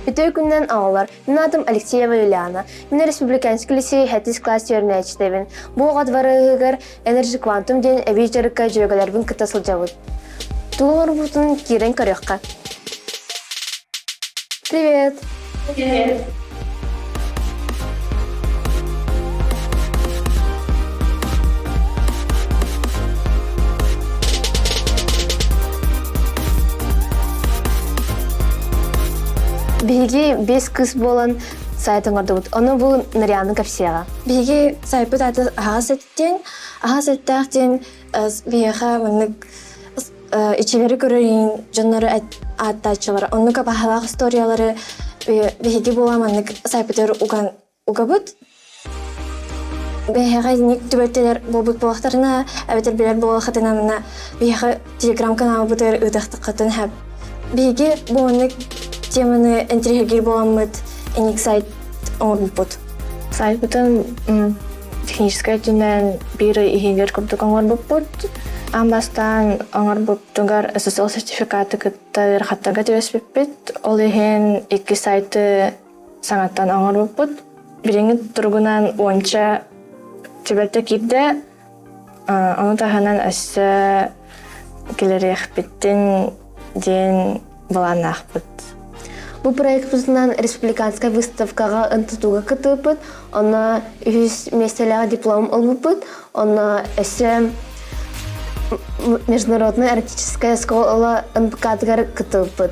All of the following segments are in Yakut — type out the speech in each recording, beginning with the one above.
Үтүө күнүнэн оҕолор! Мин аатым Алексеева Юлиана. Мин Республиканский лицей 7 класс үөрэнээччитэбин. Бу оҕо дворыгар Energy Quantum диэн эбии дьарыкка дьүөгэлэрбин кытта сылдьабыт. Тугу оҥорбутун киирэн көрүөххэ. Привет! Привет! Биһиги биэс кыыс буолан сайт оҥордубут. Ону бу Нарьяны кэпсиэҕэ. Биһиги сайпыт аата аһаҕас эттиэн, аһаҕас эттээх диэн биһиэхэ маннык иччилэри көрөр дьоннору ааттааччылар. Оннук абаһалаах историялары биһиги буола маннык сайпытыгар уган угабыт. Биһиэхэ итинник түбэлтэлэр буолбут буоллахтарына, эбэтэр билэр буоллаххытына манна биһиэхэ телеграм-каналбытыгар ыытыахтаххытын сөп. Биһиги бу маннык теманы интириэһиргиир буоламмыт инник сайт оҥорбуппут. Сайтпытын техническэй өттүнэн биир ый иһигэр курдук оҥорбуппут. Аан бастаан оҥорбуттугар SSL сертификаты кытта ыарахаттарга түбэспиппит. Ол иһин икки сайты саҥаттан оҥорбуппут. Билиҥҥи туругунан уонча түбэлтэ киирдэ. Ону таһынан өссө килэриэхпиттин диэн былааннаахпыт. Бу проекпытынан республиканскай выставкаҕа ынтытууга кыттыбыппыт, онно үһүс миэстэлээх диплом ылбыппыт, онно өссө Международная арктическая школа НПК-тыгар кыттыбыппыт.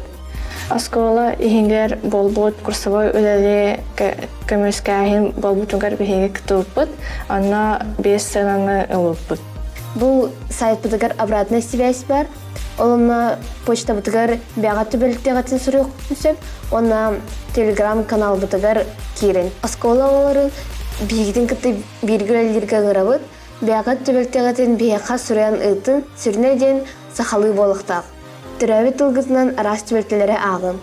Оскуола иһигэр буолбут курсовой үлэни көмүскээһин буолбутугар биһиги кыттыбыппыт, онно биэс сыананы ылбыппыт. Бу сайтпытыгар обратная связь бар. Ол онно почтабытыгар бэҕэ түбэлтэҕитин суруйуохпутун сөп уонна телеграм-каналбытыгар киирин. Оскуола оҕолорун биһигитин кытта бииргэ үлэлииргэ ыҥырабыт. Бэҕэ түбэлтэҕитин биһиэхэ суруйан ыытын, сүрүнэ диэн сахалыы буолуохтаах. Төрөөбүт тылгытынан араас түбэлтэлэри ааҕыҥ.